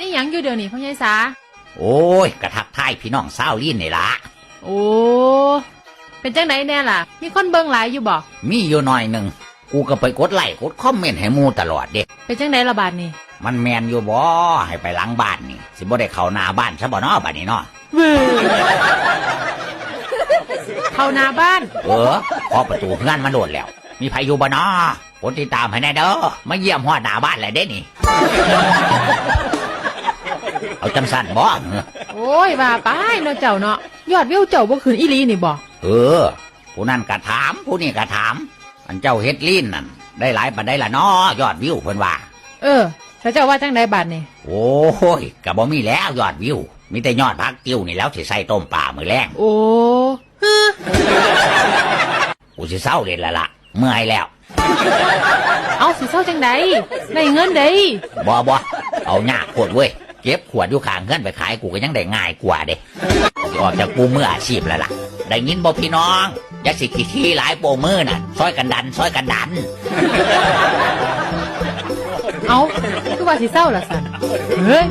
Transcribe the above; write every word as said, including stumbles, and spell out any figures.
อีหยังอยู่เดี๋ยวนี้พ่อใหญ่สา โอ้ย กะทักทายพี่น้องชาวลีนนี่ล่ะ โอ้ เป็นจังไดแน่ล่ะ มีคนเบิ่งหลายอยู่บ่ มีอยู่หน่อยหนึ่ง กูก็ไปกดไลค์กดคอมเมนต์ให้หมู่ตลอดเด้ เป็นจังไดล่ะบาดนี้ มันแม่นอยู่บ่ ให้ไปหลังบ้านนี่ สิบ่ได้เข้าหน้าบ้านซะบ่น้อบัดนี้น้อ เว้ย เข้าหน้าบ้าน เออ เคาะประตูเฮือนมาโลดแล้ว มีไผอยู่บ่น้อ กดติดตามให้แน่เด้อ มาเยี่ยมฮอดหน้าบ้านแล้วเด้นี่ เอาจังซั่นบ่ โอ้ย ว่าไปเนาะเจ้าเนาะ ยอดวิวเจ้าบ่ขึ้นอีหลีนี่บ่ เออ ผู้นั้นก็ถาม ผู้นี้ก็ถาม อันเจ้าเฮ็ดลีนนั่น ได้หลายปานใดล่ะน้อ ยอดวิวเพิ่นว่า เออ แล้วเจ้าว่าจังใดบาดนี่ โอ้ย ก็บ่มีแล้วยอดวิว มีแต่ยอดผักติ้วนี่แล้วสิใส่ต้มปลามื้อแลง โอ้ ฮะ กูสิเซาเล่นแล้วล่ะ เมื่อยแล้ว เอ้า สิเซาจังใด ได้เงินเด้ บ่ บ่ เอายากโพดเว้ย เก็บขวดอยู่ข้างเฮือนไปขายกูก็ยังได้ง่ายกว่าเด้ สิออกจากกลุ่มมืออาชีพแล้วล่ะ ได้ยินบ่พี่น้อง อย่าสิขี้ทีหลายโปมือน่ะ ซ่อยกันดัน ซ่อยกันดัน เอ้า คือว่าสิเซาล่ะซั่น เฮ้ย